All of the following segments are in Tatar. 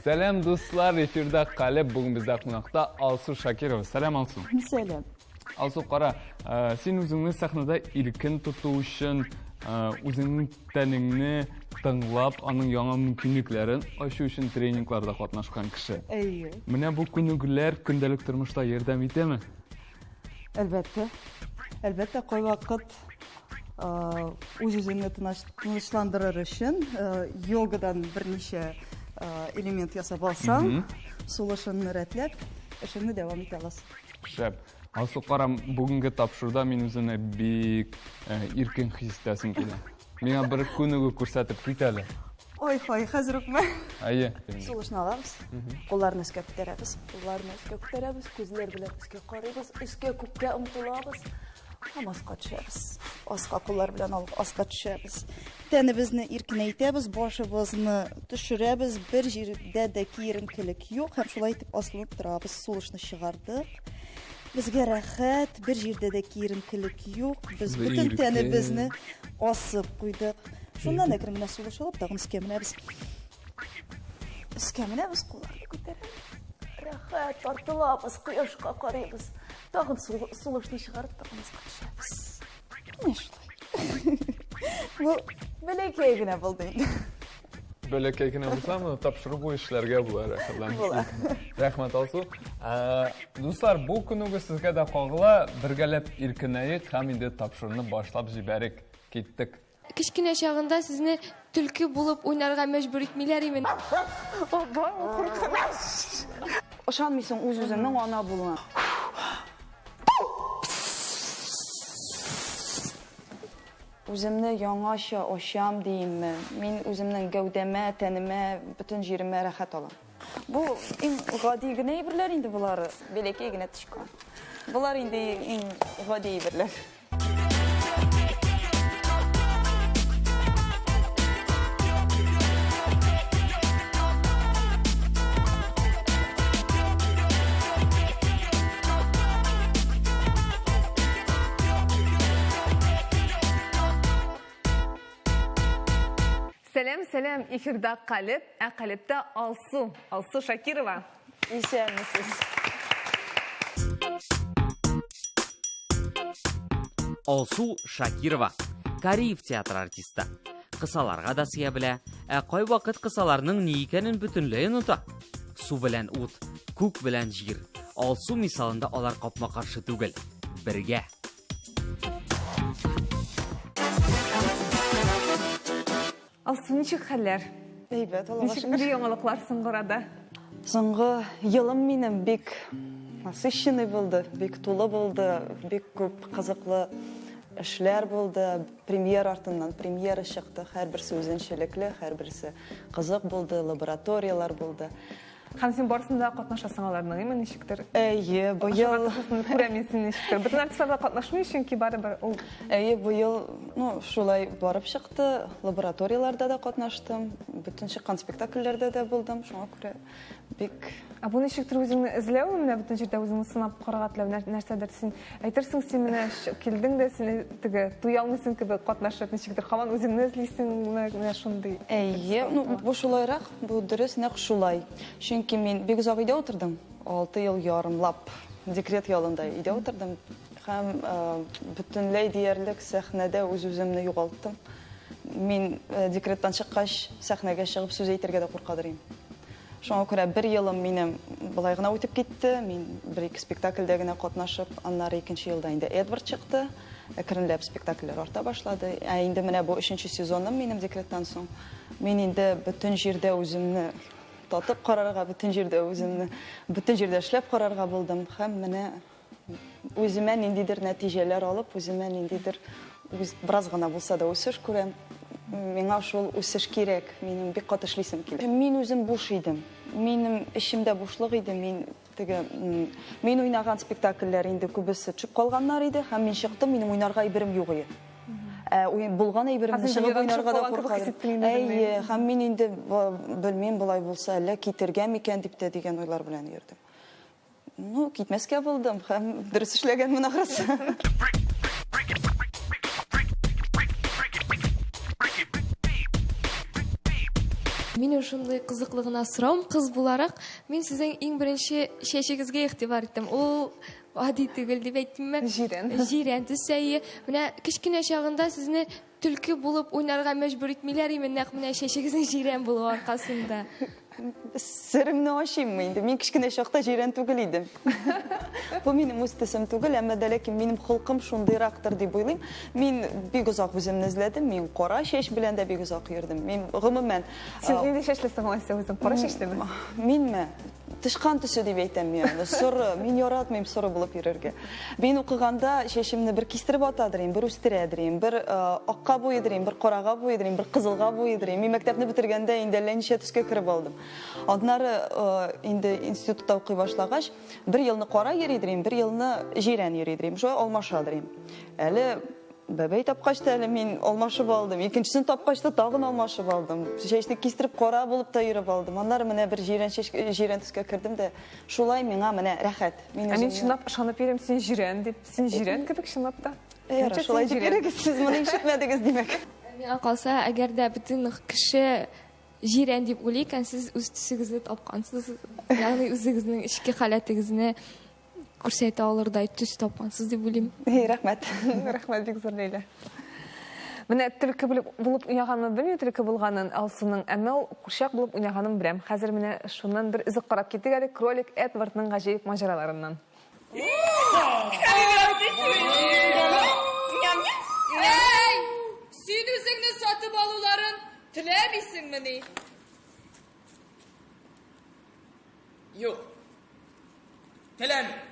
Сәлам, дуслар, эфирда Калеб, бүген бездә кунакта Алсу Шакирова. Сәлам, Алсу. Сәлам. Алсу, кара, э, син үзеңне сәхнәдә иркен тоту өчен, э, үзеңнең тәнеңне тыңлап, аның яңа мөмкинлекләрен ачу өчен тренингларда катнашкан кеше. Әйе. Менә бу күнегүләр көндәлек тормышта ярдәм итәме? Әлбәттә. Әлбәттә, кайвакыт үз-үзеңне тынычландырыр өчен йогадан берничә элемент ясап алсаң, сулышыңны рәтләп, эшеңне дәвам итә аласың. Шәп. Алсу, карам, бүгенге тапшыруда мин үземне бик иркен хис итәсем килә. Миңа бер күнегү күрсәтеп кит әле. Ой, хай, хәзер үкме? Әйе. Сулышны алабыз. Кулларны өскә күтәрәбез. Кулларны өскә күтәрәбез, күзләр белән өскә карыйбыз, өскә күккә омтылабыз һәм аска төшәбез. Аска куллар белән алып аска төшәбез. Тәнебезне иркенәйтәбез, башыбызны төшерәбез, бер җирдә дә киеренкелек юк һәм шулай итеп асылынып торабыз. Сулышны чыгардык. Безгә рәхәт, бер җирдә дә киеренкелек юк. Без бөтен тәнебезне асып куйдык. Шуннан әкрен генә сулыш алып, тагын өскә менәбез. Өскә менәбез, кулларны күтәрәбез. Рәхәт, тартылабыз, кояшка карыйбыз. Тагын сулышны чыгарып, тагын аска төшәбез. Менә шулай. Бу бәләкәй генә булды инде. Бәләкәй генә булса, моны тапшыру буе эшләргә була, рәхәтләнеп. Була. Рәхмәт, Алсу. Дуслар, бу күнегү сезгә дә кагыла. Бергәләп иркенәек һәм инде тапшыруны башлап җибәрик. Киттек. Кечкенә чагында сезне төлке булып уйнарга мәҗбүр итмиләр име? Ышанмыйсың үз-үзеңнең ана булуына. Үземне яңача ачам диимме, мин үземнең гәүдәмә, тәнемә, бөтен җиремә рәхәт алам. Бу иң гади генә әйберләр инде болары, бәләкәй генә тычкан. Болар инде иң гади әйберләр. Сәлам, сәлам, эфирда Калеб, ә Калебтә Алсу, Алсу Шакирова. Исәнмесез. Алсу Шакирова, Кариев театры артисты. Кысаларга да сыя белә, ә кайвакыт кысаларның ни икәнен бөтенләй оныта. Су белән ут, күк белән җир. Алсу мисалында алар капма-каршы түгел, бергә. Алсу, ничек хәлләр? Әйбәт, Аллага Ничек шөкер. нинди яңалыклар соңгы арада? Соңгы елым минем бик насыщенный булды, бик тулы булды, бик күп кызыклы эшләр булды. Премьера артыннан премьера чыкты, һәрберсе үзенчәлекле, һәрберсе кызык булды, лабораторияләр булды. Һәм син барысында катнашасың аларның, әйме, ничектер? Әйе, быел Күрәм мин сине ничектер. Бөтен артистлар да катнашмый, чөнки барыбер ул Әйе, быел, ну, шулай барып чыкты. Лабораторияләрдә дә катнаштым, бөтен чыккан спектакльләрдә дә булдым. Шуңа күрә бик Ә бу ничектер үзеңне эзләү, менә бөтен җирдә үзеңне сынап карарга теләү, нәрсәдер син әйтерсең, син менә килдең дә син теге туя алмыйсың кебек катнашып, ничектер һаман үзеңне эзлисеңме, менә шундый. Әйе, ну, бу шулайрак, бу дөрес, нәкъ шулай. Чөнки мин бик озак өйдә утырдым, 6 ел ярымлап декрет ялында өйдә утырдым һәм бөтенләй диярлек сәхнәдә үз-үземне югалттым. Мин декреттан чыккач, сәхнәгә чыгып сүз әйтергә дә куркадыр идем. Шуңа күрә бер елым минем болай гына үтеп китте. Мин бер-ике спектакльдә генә катнашып, аннары икенче елда инде Эдвард чыкты. Әкренләп спектакльләр арта башлады. Ә инде менә бу өченче сезоным минем декреттан соң. Мин инде бөтен җирдә үземне татып карарга, бөтен җирдә үземне, бөтен җирдә эшләп карарга булдым. Һәм менә үземә ниндидер нәтиҗәләр алып, үземә ниндидер үз, бераз гына булса да үсеш күрәм. Миңа шул үсеш кирәк, минем бик каты эшлисем килә. Мин үзем буш идем. Минем эчемдә бушлык иде. Мин теге, мин уйнаган спектакльләр инде күбесе төшеп калганнар иде һәм мин чыктым, минем уйнарга әйберем юк иде. Ә булган әйберемне чыгып уйнарга да куркадым. Әйе, һәм мин инде белмим, болай булса, әллә китергә микән дип тә дигән уйлар белән йөрдем. Ну, китмәскә булдым һәм дөрес эшләгәнмен ахрысы. Минем шундый кызыклы гына сорауым, кыз буларак, мин сезнең иң беренче чәчегезгә игътибар иттем. Ул гади түгел дип әйтимме? Җирән. Җирән төстә. Менә кечкенә чагында сезне төлке булып уйнарга мәҗбүр итмиләр име, нәкъ менә чәчегезнең җирән булуы аркасында? Серемне ачыйммы инде? Мин кечкенә чакта җирән түгел идем. Бу минем үз төсем түгел, әмма дә ләкин минем холкым шундыйрактыр дип уйлыйм. Мин бик озак үземне эзләдем, мин кара чәч белән дә бик озак йөрдем. Мин гомумән Син нинди чәчлесең алайса үзең? Кара чәчлеме? Минме? Тычкан төсе дип әйтәм мин аны. Соры. Мин яратмыйм соры булып йөрергә. Мин укыганда чәчемне бер кистереп атадыр идем, бер үстерәдер идем, бер акка буйыдыр идем, бер карага буйыдыр идем, бер кызылга буйыдыр идем. Мин мәктәпне бетергәндә инде әллә ничә төскә кереп алдым. Аннары инде институтта укый башлагач, бер елны кара йөридер идем, бер елны җирән йөридер идем. Шулай алмашадыр идем. Әле бәбәй тапкач та әле мин алмашып алдым. Икенчесен тапкач та тагын алмашып алдым. Чәчне кистереп кара булып та йөреп алдым. Аннары менә бер җирән чәч, җирән төскә кердем дә, шулай миңа менә рәхәт. Мин Ә мин чынлап ышанып йөрим, син җирән дип. Син җирән кебек чынлап та. Ярар, шулай дип йөрегез, сез моны ишетмәдегез, димәк. Миңа калса, әгәр дә бөтен кеше җирән дип уйлый икән, сез үз төсегезне тапкансыз. Ягъни үзегезнең эчке халәтегезне күрсәтә алырдай төс тапкансыз дип уйлыйм. Эй, рәхмәт. Рәхмәт бик зур, Ләйлә. Менә төлке булып уйнаганын белмим, төлке булганын Алсуның, әмма ул курчак булып уйнаганын беләм. Хәзер менә шуннан бер өзек карап китик әле Кролик Эдвардның гаҗәеп маҗараларыннан. Әй! Син үзеңне сатып алуларын теләмисеңмени? Юк. Теләмим.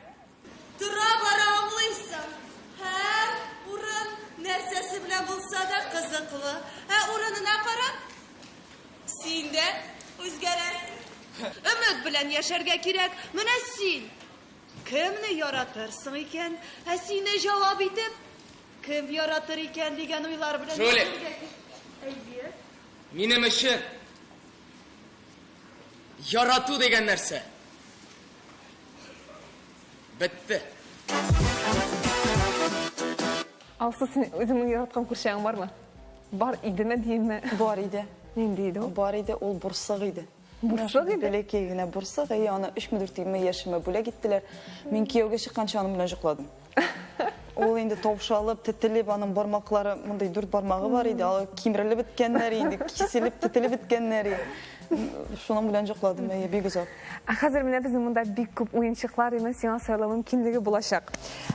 Тора-бара аңлыйсың, һәр урын нәрсәсе белән булса да кызыклы. Ә урынына карап, син дә үзгәрәсең. Өмет белән яшәргә кирәк. Менә син кемне яратырсың икән, ә сине җавап итеп, кем яратыр икән дигән уйлар белән Жулик. яшәргә кирәк. Әйе. Минем өчен ярату дигән нәрсә бетте. Алсу, син үзеңнең яраткан курчагың бармы? Бар идеме димме? Бар иде. Нинди иде ул? Бар иде, ул бурсык иде. Бурсык иде? Бәләкәй генә бурсык, әйе, аны өчме дүртме яшемә бүләк иттеләр. Мин кияүгә чыкканчы аның белән йокладым. Ул инде таушалып, тетелеп, аның бармаклары, мондый дүрт бармагы бар иде, алар кимерелеп беткәннәр инде, киселеп, тетелеп беткәннәр иде. Шуның белән йокладым, әйе, бик озак. Ә хәзер менә безнең монда бик күп уенчыклар, имеш, сиңа сайлау мөмкинлеге булачак.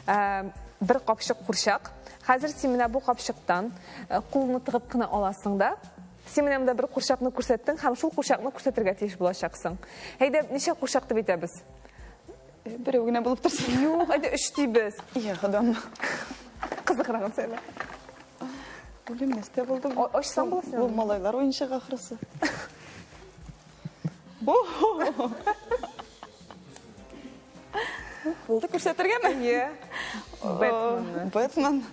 Ә, бер капчык курчак. Хәзер син менә бу капчыктан э, кулыңны тыгып кына аласың да, Син менә монда бер курчакны күрсәттең һәм шул курчакны күрсәтергә тиеш булачаксың. Әйдә, ничә курчак дип әйтәбез? Берәү генә булып торсын. Юк, әйдә өч дибез. Я, Ходам. Кызыграгын сөйлә. Үлем нәрсә булды? Ачсаң була син. Бу малайлар уенчыгы ахрысы. Булды күрсәтергәме? Иә. Бэтмен. Бэтмен.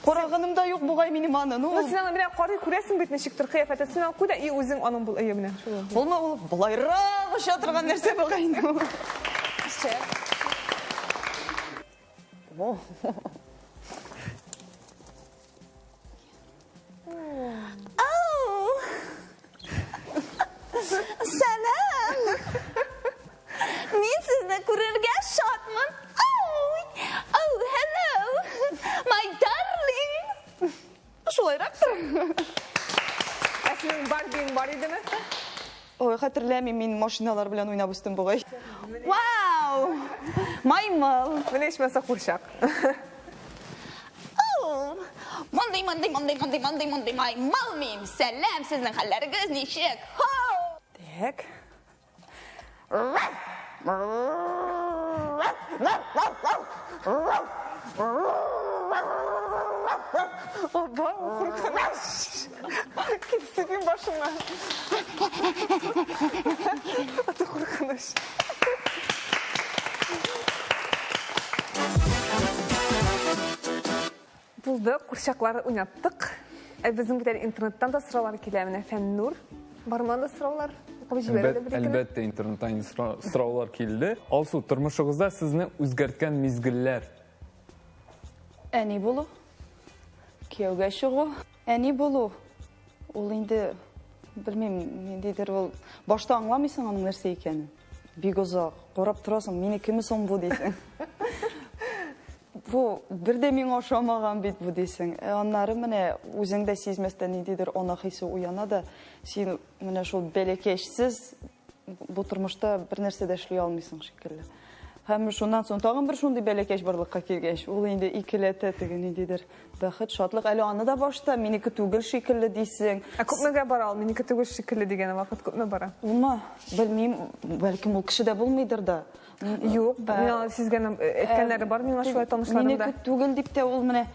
Караганым да юк бугай минем аны. Ну, син аны менә карый күрәсең бит ничектер кыяфәте. Син аны куй да и үзең аның бул. Әйе, менә шул. Булма ул былайрак оча торган нәрсә бугай инде ул. Шәп. Ау! Сәлам! Мин сезне күрергә шатмын. Ау! Ау, hello! My darling! Шулайрактыр. Ә синең Барбиң бар идеме? Ой, хәтерләмим, мин машиналар белән уйнап үстем бугай. Вау! Маймыл! Менә ичмаса курчак. Мондый, мондый, мондый, мондый, мондый, мондый маймыл мин. Сәлам, сезнең хәлләрегез ничек? Хоу! Так. Аба, куркыныч. Килсен башыңа. Аты куркыныч. Булды, курчаклар уйнаттык. Ә безнең бит әле интернеттан да сораулар килә. Менә Фәннур, бармы анда сораулар? Укып җибәр әле бер икене. Әлбәттә, интернеттан сораулар килде. Алсу, тормышыгызда сезне үзгәрткән мизгелләр? Әни булу, кияүгә чыгу. Әни булу, ул инде. Белмим, ниндидер ул. Башта аңламыйсың аның нәрсә икәнен. Бик озак карап торасың, минекеме соң бу дисең. Бу бер дә миңа ошамаган бит бу дисең. Ә аннары менә үзең дә сизмәстән ниндидер ана хисе уяна да, син менә шул бәләкәчсез бу тормышта бер нәрсә дә эшли алмыйсың шикелле. Һәм шуннан соң тагын бер шундый бәләкәч барлыкка килгәч, ул инде икеләтә теге ниндидер бәхет, шатлык. Әле аны да башта минеке түгел шикелле дисең. Ә күпмегә бара ул минеке түгел шикелле дигәне вакыт күпме бара? Улмы? Белмим, бәлкем ул кеше дә булмыйдыр да. Юк, мин аны сизгәнем, әйткәннәре бар миңа шулай танышларым да. Минеке түгел дип тә ул менә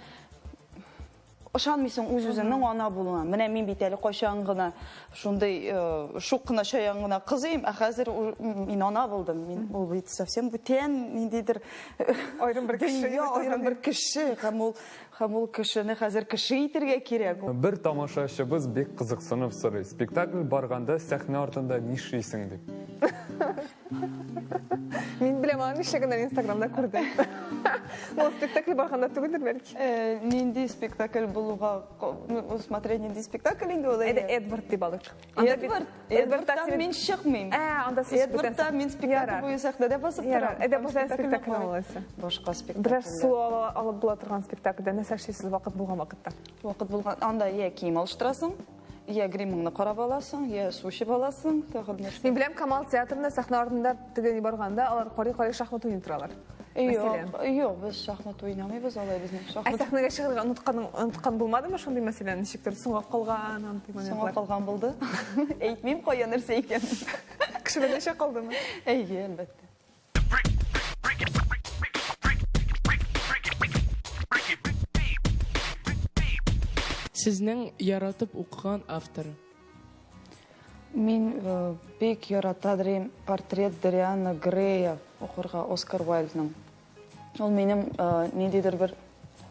Ышанмыйсың үз-үзеңнең ана булуына. Менә мин бит әле кайчан гына шундый э, шук кына чаян гына кыз идем, ә хәзер мин ана булдым. Мин ул бит совсем бүтән ниндидер э, аерым бер кеше. Дөнья, аерым бер кеше. Һәм ул һәм ул кешене хәзер кеше итергә кирәк. Бер тамашачыбыз бик кызыксынып сорый, спектакль барганда сәхнә артында нишлисең дип. Мин беләм, аның нишләгәннәрен Инстаграмда күрдем. Ул спектакль барганда түгелдер бәлки. Э, нинди спектакль булуга, ну, смотря нинди спектакль инде ул. Әйдә, Эдвард дип алыйк. Эдвард, Эдвардтан мин чыкмыйм. Ә, анда сез Эдвардта мин спектакль буе сәхнәдә басып торам. Әйдә, башка спектакль алайса. Башка спектакль. Берәр су алып була торган спектакльдә нәрсә эшлисез вакыт булган вакытта? Вакыт булган, анда я кием алыштырасың, Я гримыңны карап аласың, я су эчеп аласың, тагын нәрсә. Мин беләм, Камал театрында сәхнә артында теге ни барганда, алар карый-карый шахмат уйный торалар. Юк, юк, без шахмат уйнамыйбыз алай безнең шахмат. Ә сәхнәгә чыгарга оныткан, оныткан булмадымы шундый мәсәлән, ничектер соңга калган андый моментлар? Соңга калган булды. Әйтмим, кая нәрсә икән. Кеше белмичә калдымы? Әйе, әлбәттә. Сезнең яратып укыган автор? Мин э, бик ярата дим портрет Дариана Грея укырга Оскар Уайльдның. Ул минем э, ниндидер бер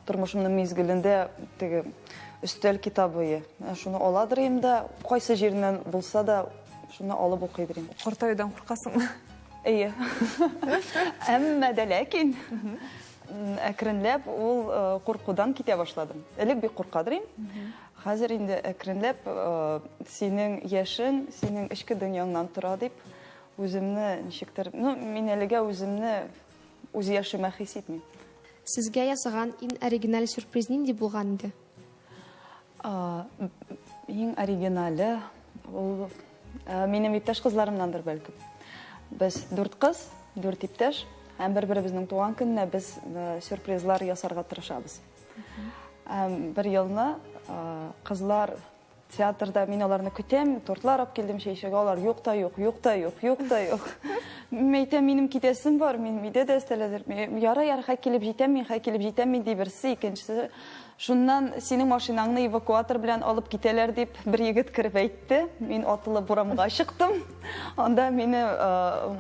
тормышымның мизгелендә теге өстәл китабы. Шуны аладыр идем дә, кайсы җиреннән булса да, шуны алып укыйдыр идем. Картаюдан куркасыңмы? Әйе. Әмма дә ләкин әкренләп ул э, куркудан китә башладым. Элек бик куркадыр идем. Хәзер инде әкренләп э, синең яшең, синең эчке дөньяңнан тора дип, үземне ничектер, ну, мин әлегә үземне Үз яшемә хис итмим. Сезгә ясаган иң оригиналь сюрприз нинди булган иде? Иң оригинале ул минем иптәш кызларымнандыр бәлкем. Без дүрт кыз, дүрт иптәш һәм бер-беребезнең туган көненә без сюрпризлар ясарга тырышабыз. Һәм бер елны кызлар Театрда мин аларны көтәм, тортлар алып килдем чәй эчәргә, алар юк та юк, юк та юк, юк та юк. Мин әйтәм, минем китәсем бар, мин өйдә дә өстәл әзер. Ярар, ярар, хәй килеп җитәм мин, хәй килеп җитәм мин, ди берсе, икенчесе. Шуннан синең машинаңны эвакуатор белән алып китәләр дип бер егет кереп әйтте. Мин атылып урамга чыктым. Анда мине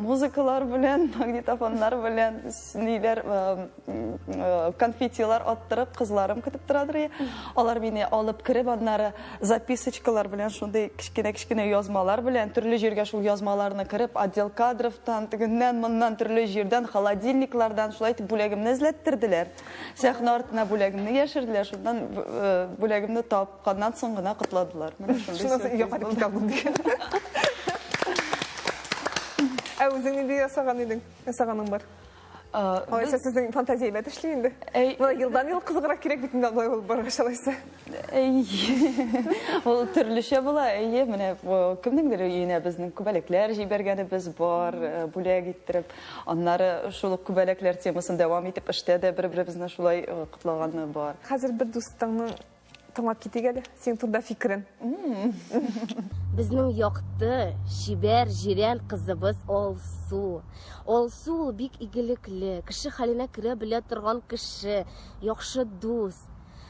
музыкалар белән, магнитофоннар белән, ниләр, конфеттилар аттырып, кызларым көтеп торадыр. Алар мине алып кереп, аннары записочкалар белән шундый кечкенә-кечкенә язмалар белән төрле җиргә шул язмаларны кереп, отдел кадровтан, тегеннән, моннан, төрле җирдән, холодильниклардан шулай итеп бүләгемне эзләттерделәр. Сәхнә артына бүләгемне яшерделәр, шуннан бүләгемне тапканнан соң гына котладылар. Менә шундый. Шуннан соң өйгә кайтып китә алдым дигән. Ә үзең нинди ясаган идең? Ясаганың бар? Алайса сезнең фантазия әйбәт эшли инде. Менә елдан-ел кызыграк кирәк бит инде алай булып баргач алайса. Ул төрлечә була, әйе, менә кемнеңдер өенә безнең күбәләкләр җибәргәнебез бар, бүләк иттереп. Аннары шул ук күбәләкләр темасын дәвам итеп эштә дә бер-беребезне шулай котлаганы бар. Хәзер бер дустыңның Тыңлап китик әле синең турында фикерен. Безнең якты, чибәр, җирән кызыбыз Алсу. Алсу ул бик игелекле, кеше хәленә керә белә торган кеше, яхшы дус.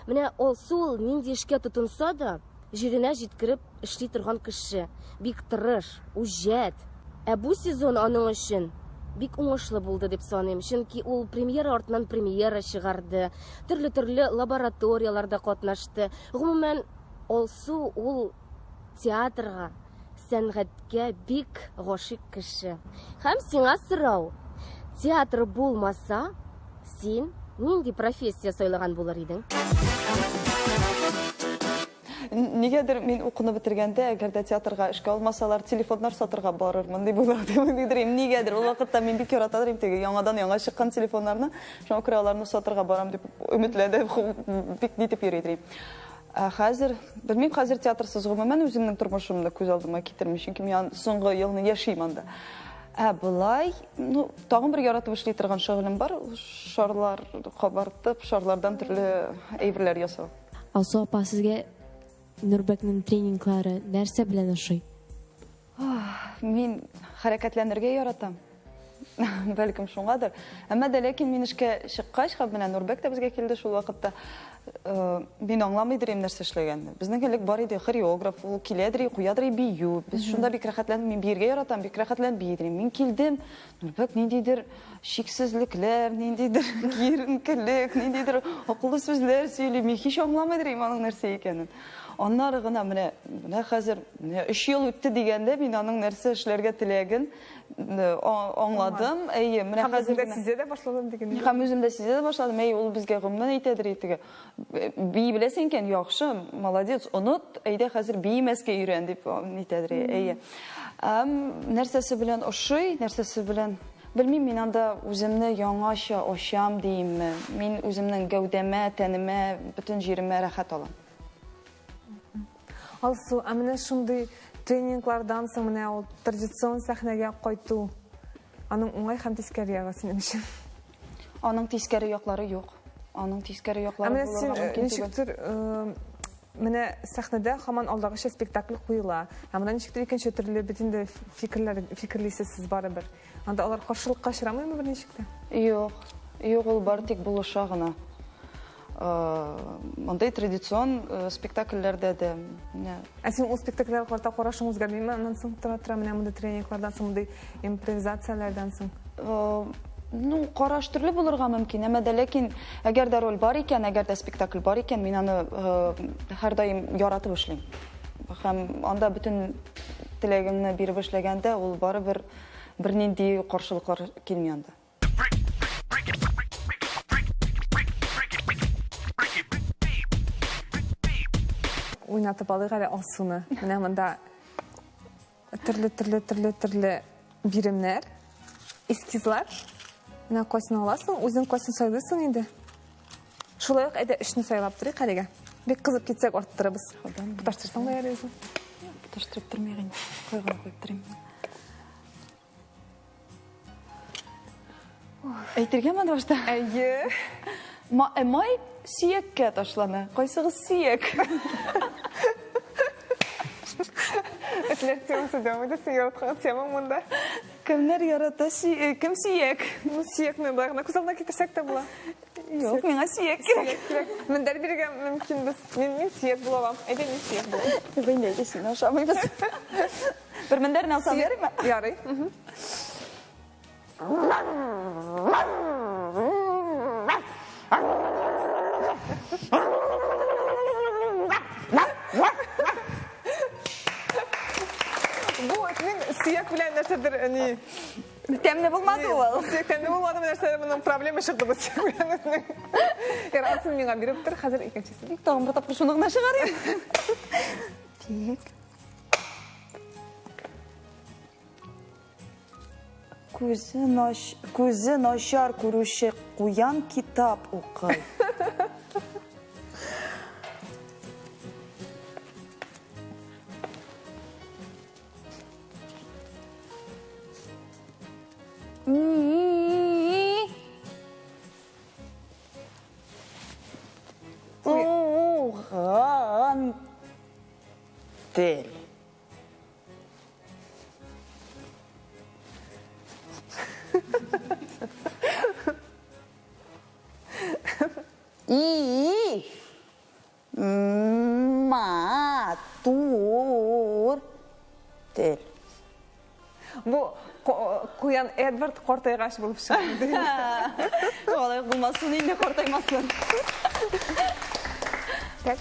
Менә Алсу ул нинди эшкә тотынса да, җиренә җиткереп эшли торган кеше, бик тырыш, үҗәт. Ә бу сезон аның өчен бик уңышлы булды дип саныйм, чөнки ул премьера артыннан премьера чыгарды, төрле-төрле лабораторияләрдә катнашты. Гомумән, Алсу ул театрга, сәнгатькә бик гашыйк кеше. Һәм сиңа сорау, театр булмаса, син нинди профессия сайлаган булыр идең? Нигәдер мин укуны бетергәндә, әгәр дә театрга эшкә алмасалар, телефоннар сатырга барырмын дип уйладым. Нидер, нигәдер ул вакытта мин бик яратадыр идем теге яңадан яңа чыккан телефоннарны. Шуңа күрә аларны сатырга барам дип өметләнеп, бик нитеп йөри идем. Ә хәзер, белмим, хәзер театрсыз гомумән үземнең тормышымны күз алдыма китермим, чөнки мин соңгы елны яшим анда. Ә болай, ну, тагын бер яратып эшли торган шөгылем бар, шарлар кабартып, шарлардан төрле әйберләр ясау. Алсу апа, сезгә Нурбәкнең тренинглары нәрсә белән ошый? Мин хәрәкәтләнергә яратам. Бәлкем шуңадыр. Әмма дә ләкин мин эшкә чыккач, һәм менә Нурбәк тә безгә килде шул вакытта, э, мин аңламыйдыр идем нәрсә эшләгәнне. Безнең элек бар иде хореограф, ул киләдер, куядыр бию. Без шунда бик рәхәтләнеп, мин биергә яратам, бик рәхәтләнеп биедер. Мин килдем, Нурбәк ниндидер шиксезлекләр, ниндидер киеренкелек, ниндидер акыллы сүзләр сөйли. Мин һич аңламыйдыр идем аның нәрсә икәнен. Аннары гына менә, менә хәзер менә өч ел үтте дигәндә мин аның нәрсә эшләргә теләген э, аңладым. Әйе, менә хәзер генә. Сизә дә башладым дигән. Һәм үзем дә сизә дә башладым. Әйе, ул безгә гомумән әйтәдер теге. Бии беләсең икән, яхшы, молодец, оныт, әйдә хәзер биемәскә өйрән дип нитәдер. Әйе. Нәрсәсе белән ошый, нәрсәсе белән Белмим, мин анда үземне яңача ачам диимме. Мин үземнең гәүдәмә, тәнемә, бөтен җиремә рәхәт алам. Алсу, ә менә шундый тренинглардан соң менә ул традицион сәхнәгә кайту, аның уңай һәм тискәре ягы синең өчен? Аның тискәре яклары юк. Аның тискәре яклары булырга мөмкин түгел. Ничектер э, менә сәхнәдә һаман алдагыча спектакль куела. Ә монда ничектер икенче төрле бит инде фикерләр фикерлисез сез барыбер. Анда алар каршылыкка очрамыймы берничек тә? Юк. Юк, ул бары тик булыша гына. Мондый традицион спектакльләрдә дә менә. Ә син ул спектакльләргә карата карашың үзгәрмиме? Аннан соң тора-тора менә мондый тренинглардан соң, мондый импровизацияләрдән соң. Ну, караш төрле булырга мөмкин, әмма дә ләкин әгәр дә роль бар икән, әгәр дә спектакль бар икән, мин аны һәрдаим яратып эшлим. Һәм анда бөтен теләгеңне биреп эшләгәндә, ул барыбер бернинди каршылыклар килми анда. Уйнатып алыйк әле Алсуны. Менә монда төрле төрле төрле төрле биремнәр, эскизлар. Менә кайсын аласың, үзең кайсын сайлыйсың инде. Шулай ук әйдә өчне сайлап торыйк әлегә. Бик кызып китсәк арттырабыз. Тоташтырсаң да ярый үзең. Тоташтырып тормыйк инде. Кой гына куеп торыйм. Әйтергә ме башта? Әйе. Э, май сөяккә ташлана. Кайсыгыз сөяк? Этләр темасы дәвам итә, син яраткан темаң монда. Кемнәр ярата э, кем сөяк? Ну, сөякне былай гына күз алдына китерсәк тә була. Юк, миңа сөяк кирәк. Сөяк кирәк. Мендәр бирергә мөмкинбез. Мин мин сөяк була алам. Әйдә, мин сөяк булам. Юк инде, әйдә, сине ашамыйбыз. Бер мендәрне алсам ярыймы? Ярый. Бу этнең сөяк белән нәрсәдер ни Тәмле булмады ул. Сөяк тәмле булмады, нәрсә моның проблема чыкты бу сөяк белән этнең. Ярар, анысын миңа биреп тор, хәзер икенчесе. Тагын бер тапкыр шуны гына чыгарыйм. Так. Күзе нач, күзе начар күрүче куян китап укый. Туган тел. И матур тел. Бу куян Эдвард картайгач булып чыкты. Алай булмасын инде, картаймасын. Так.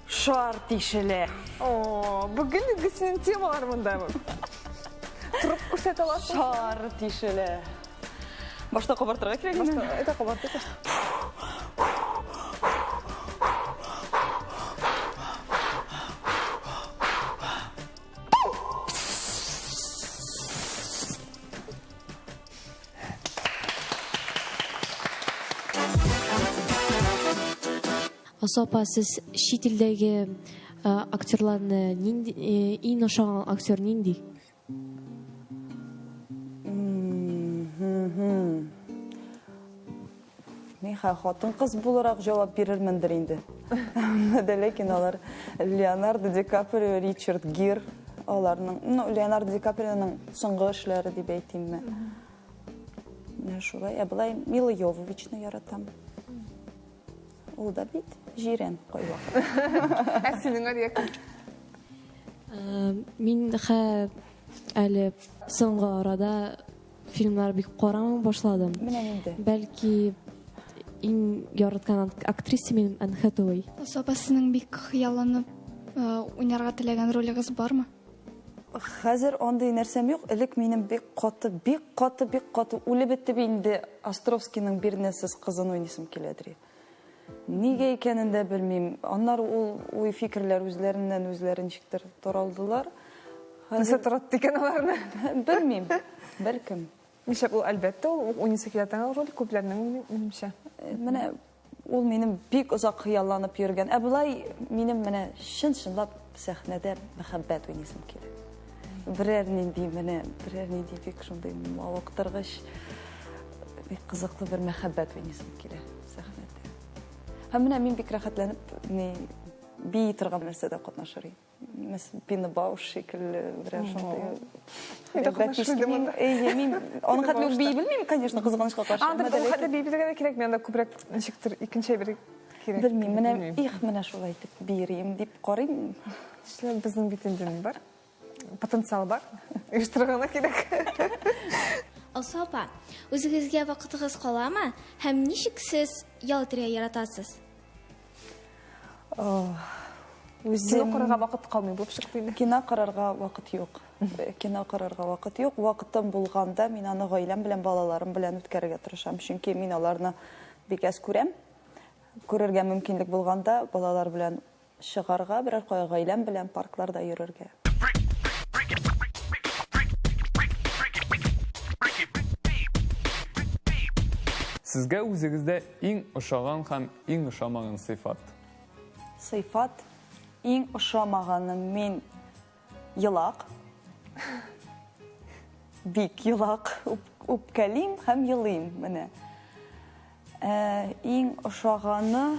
Шар тишелә. О, бүген инде синең темалар монда. Торып күрсәтә аласың. Шар тишелә. Башта кабартырга кирәк инде. Башта это кабартыйк. Алсу апа, сез чит илдәге актерларны нинди иң ошаган актер нинди? Мин хатын-кыз буларак җавап бирермендер инде. Дә ләкин алар Леонардо Ди Каприо, Ричард Гир, аларның, ну, Леонардо Ди Каприоның соңгы эшләре дип әйтимме. Менә шулай. Ә болай Мила Йововичны яратам. Ул да бит җирән кайвакыт. Ә синең Алия кем? Мин хә әле соңгы арада фильмнар бик карамый башладым. Менә нинди. Бәлки иң яраткан актриса минем Энн Хэтэуэй. Алсу апа, сезнең бик хыялланып уйнарга теләгән ролегез бармы? Хәзер андый нәрсәм юк. Элек минем бик каты, бик каты, бик каты үлеп бетеп инде Островскийның Бирнәсез кызын уйныйсым киләдер. Нигә икәнен дә белмим. Аннары ул уй-фикерләр үзләреннән үзләре ничектер таралдылар. Нәрсә таратты икән аларны? Белмим. Бәлкем. Нишләп ул, әлбәттә, ул уйныйсы килә торган роль күпләрнең, минемчә. Менә ул минем бик озак хыялланып йөргән. Ә болай минем менә чын-чынлап сәхнәдә мәхәббәт уйныйсым килә. Берәр нинди менә, берәр нинди бик шундый мавыктыргыч, бик кызыклы бер мәхәббәт уйныйсым килә сәхнәдә. Һәм менә мин бик рәхәтләнеп ни бии торган нәрсәдә катнашыр идем. Мәсәлән, Пина Бауш шикелле берәр шундый. Әйе, мин аның хәтле үк бии белмим, конечно, кызганычка каршы. Анда ул хәтле бии белергә дә кирәкми, анда күбрәк ничектер икенче әйбер кирәк. Белмим, менә их, менә шулай итеп биерим дип карыйм. Эшләп безнең бит инде ни бар? Потенциал бар. Оештырырга гына кирәк. Алсу апа, үзегезгә вакытыгыз каламы һәм ничек сез ял итәргә яратасыз? Үзем... Кино карарга вакыт калмый булып чыкты инде. Кино карарга вакыт юк. Кино карарга вакыт юк. Вакытым булганда мин аны гаиләм белән, балаларым белән үткәрергә тырышам. Чөнки мин аларны бик әз күрәм. Күрергә мөмкинлек булганда балалар белән чыгарга, берәр кая гаиләм белән паркларда йөрергә. Сезгә үзегездә иң ошаган һәм иң ошамаган сыйфат? Сыйфат иң ошамаганы мин елак. Бик елак. Үпкәлим һәм елыйм менә. Ә, иң ошаганы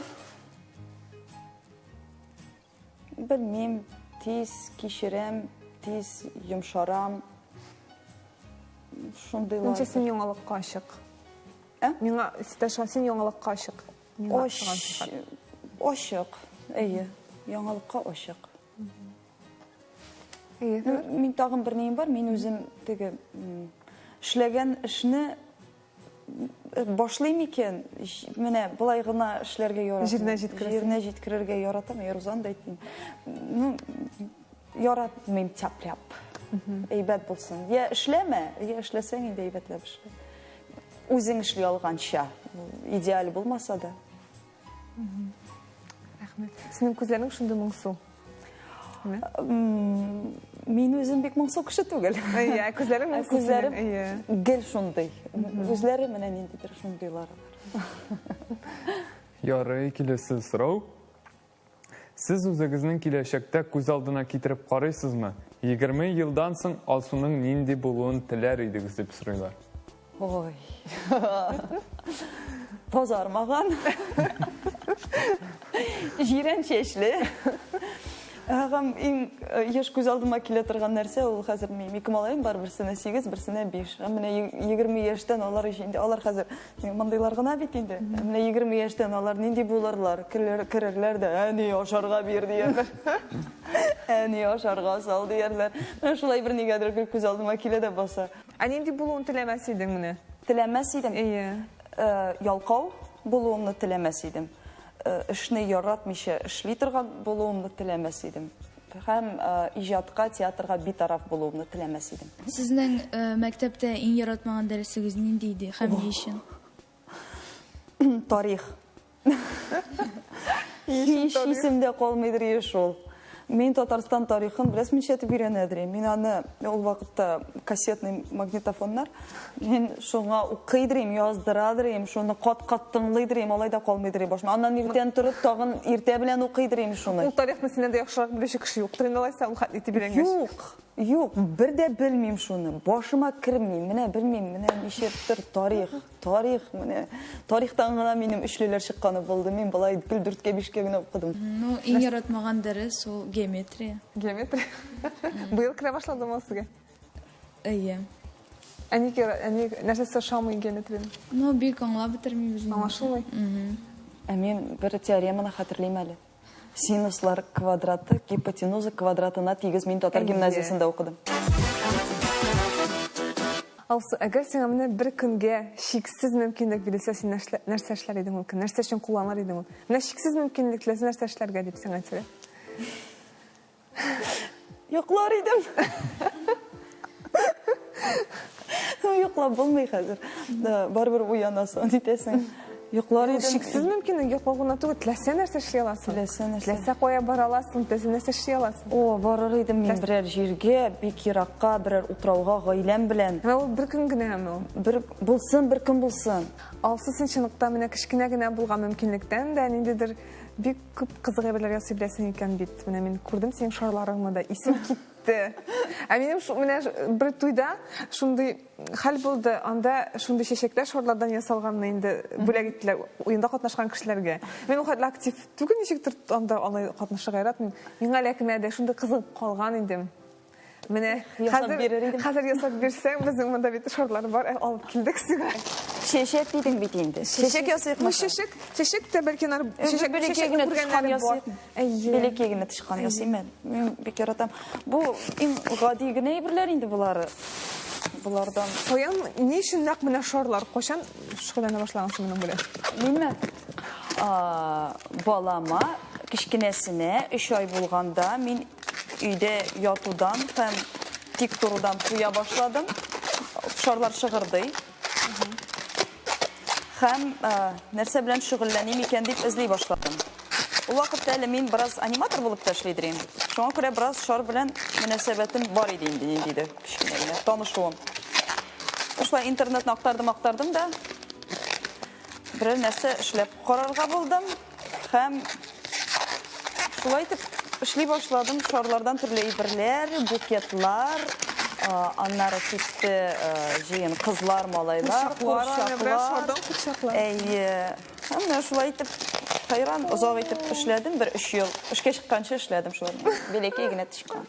Белмим, тиз кичерәм, тиз йомшарам. Шундыйлар. Ничә син яңалыкка ачык? Ә? Миңа ситәшә син яңалыкка ачык. Ачык. Әйе, яңалыкка ачык. Әйе. Мин тагын бер нием бар, мин үзем теге эшләгән эшне башлыйм икән, менә болай гына эшләргә яратмыйм. Җиренә җиткерәсең. Җиренә җиткерергә яратам, я Рузан да әйтмим. Ну, яратмыйм тяп-ляп. Әйбәт булсын. Я эшләмә, я эшләсәң инде әйбәтләп эшлә. Үзең эшли алганча, идеаль булмаса да. Рәхмәт. Синең күзләрең шундый моңсу. Мин үзем бик моңсу кеше түгел. Әйе, күзләрең моңсу. Күзләрем гел шундый. Үзләре менә ниндидер шундыйлар. Ярый, киләсе сорау. Сез үзегезнең киләчәктә күз алдына китереп карыйсызмы? 20 елдан соң Алсуның нинди булуын теләр идегез дип сорыйлар. Ой. Тазармаган. Җирән чәчле. Һәм иң э, еш күз алдыма килә торган нәрсә ул хәзер минем ике малаем бар, берсенә 8, берсенә 5. Һәм менә 20 яшьтән алар өчен инде алар хәзер мондыйлар гына бит инде. Менә 20 яшьтән алар нинди булырлар? Керерләр дә, әни ашарга бир диярләр. Әни ашарга сал диярләр. Менә шулай бер нигәдер гел күз алдыма килә дә баса. Ә нинди булуын теләмәс идең менә? Теләмәс идем. Әйе. Э, ялкау булуымны теләмәс идем. Э, эшне яратмыйча эшли торган булуымны теләмәс идем. Һәм иҗатка, театрга битараф булуымны теләмәс идем. Сезнең мәктәптә иң яратмаган дәресегез нинди иде һәм ни өчен? Тарих. Һич исемдә калмыйдыр ие шул. Мин Татарстан тарихын беләсез ничәтеп өйрәнәдер идем. Мин аны ул вакытта кассетный магнитофоннар, мин шуңа укыйдыр идем, яздырадыр идем, шуны кат-кат тыңлыйдыр идем, алай да калмыйдыр иде башыма. Аннан иртән торып, тагын иртә белән укыйдыр идем шуны. Ул тарихны синнән дә яхшырак белүче кеше юктыр инде алайса, ул хәтле итеп өйрәнгәч. Юк, юк, бер дә белмим шуны. Башыма керми. Менә белмим, менә ничектер тарих. Тарих, менә тарихтан гына минем өчлеләр чыкканы булды. Мин болай гел дүрткә, бишкә генә укыдым. Ну, иң яратмаган дәрес ул геометрия. Геометрия. Быел керә башладымы ул сезгә? Әйе. Ә ник, ә ник, нәрсәсе ошамый геометриянең? Ну, бик аңлап бетермибез. Аңлашылмый. Ә мин бер теореманы хәтерлим әле. Синуслар квадраты гипотенуза квадратына тигез. Мин татар гимназиясендә укыдым. Алсу, әгәр сиңа менә бер көнгә чиксез мөмкинлек бирелсә, син нәрсә эшләр идең ул көн? Нәрсә өчен кулланыр идең ул? Менә чиксез мөмкинлек, теләсә нәрсә эшләргә дип сиңа әйтсәләр. Йоклар идем. Йоклап булмый хәзер. Да, барыбер уянасың, нитәсең. Йоклар идем. Чиксез мөмкинлек йоклау гына түгел, теләсә нәрсә эшли аласың. Теләсә нәрсә. Теләсә кая бара аласың, теләсә нәрсә эшли аласың. О, барыр идем мин берәр җиргә, бик еракка, берәр утрауга гаиләм белән. Менә ул бер көн генәме ул? Бер булсын, бер көн булсын. Алсу, син чынлыкта менә кечкенә генә булган мөмкинлектән дә ниндидер бик Күп кызык әйберләр ясый беләсең икән бит. Менә мин күрдем синең шарларыңны да, исем китте. Ә минем менә бер туйда шундый хәл булды. Анда шундый чәчәкләр шарлардан ясалганны инде бүләк иттеләр уенда катнашкан кешеләргә. Мин ул хәтле актив түгел, ничектер анда алай катнашырга яратмыйм. Миңа эләкмәде, шундый кызыгып калган идем. Менә хәзер хәзер ясап бирсәң, безнең монда бит шарлар бар, ә, алып килдек сиңа. Чәчәк дидең бит инде. Чәчәк ясыйкмы? Ну, чәчәк, чәчәк тә бәлки нар чәчәк чәчәк генә тычкан күргәннәре бар. ясыйкмы? Әйе. Бәләкәй генә тычкан ясыйм әле. Мин бик яратам. Бу иң гади генә әйберләр инде болары. Болардан. Каян, ни өчен нәкъ менә шарлар? Кайчан шөгыльләнә башлагансың моның белән? Минме? Балама, кечкенәсенә 3 ай булганда мин Өйдә ятудан һәм тик торудан туя башладым. Шарлар шыгырдый. Һәм нәрсә белән шөгыльләним икән дип эзли башладым. Ул вакытта әле мин бераз аниматор булып та эшли идем. Шуңа күрә бераз шар белән мөнәсәбәтем бар иде инде ниндидер кечкенә генә танышуым. Шулай интернетны актардым, актардым да берәр нәрсә эшләп карарга булдым. Һәм шулай итеп эшли башладым. Шарлардан төрле әйберләр, букетлар, аннары китте җыен кызлар, малайлар, курчаклар. Курчаклар. Әйе. Һәм менә шулай итеп хәйран озак итеп эшләдем, бер өч ел. Эшкә чыкканчы эшләдем шуларны. Бәләкәй генә тычкан.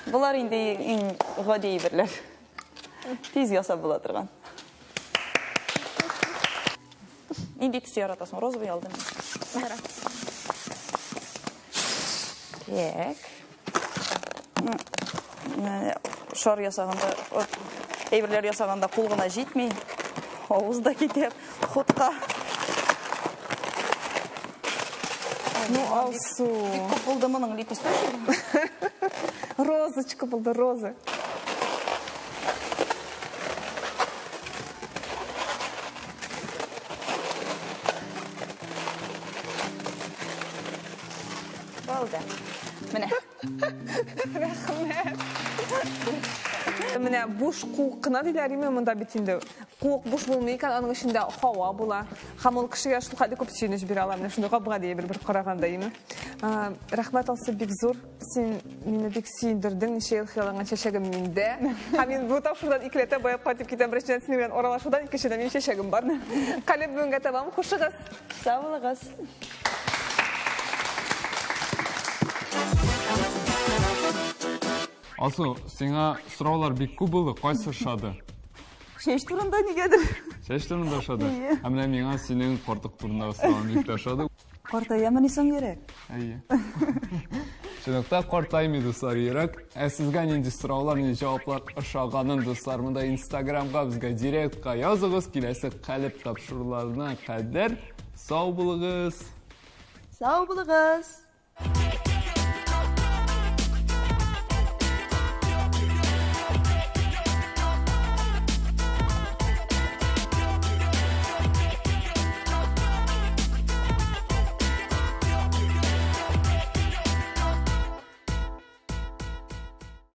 Болар инде иң гади әйберләр. Тиз ясап була торган. Нинди төс яратасың? Розовый алдым. Кара. Так. Шар ясаганда, әйберләр ясаганда кул гына җитми. Авыз да китә хутка. Ну, Алсу. Бик күп булды моның лепесточек. Розочка булды, роза. Булды. Менә. Рәхмәт. Менә буш куык кына диләр име монда бит инде. Куык буш булмый икән, аның эчендә һава була. Һәм ул кешегә шул хәтле күп сөенеч бирә ала. Менә шундый гап-гади әйбер бер караганда име. Рәхмәт, Алсу, бик зур. Син мине бик сөендердең, ничә ел хыялланган чәчәгем миндә. Һәм мин бу тапшырудан икеләтә баеп кайтып китәм. Беренчедән, синең белән аралашудан, икенчедән, минем чәчәгем бар. Калеб бүгенгә тәмам. Хушыгыз. Сау булыгыз. Алсу, сиңа сораулар бик күп булды, кайсы ошады? Чәч турында нигәдер. Чәч турында ошады. Ә менә миңа синең картлык турындагы соравың бик тә ошады. Картаямыни соң йөрәк? Әйе. Чынлыкта картаймый, дуслар, йөрәк. Ә сезгә нинди сораулар, нинди җаваплар ошаганын, дуслар, монда Инстаграмга безгә директка языгыз. Киләсе калеб тапшыруларына кадәр сау булыгыз. Сау булыгыз.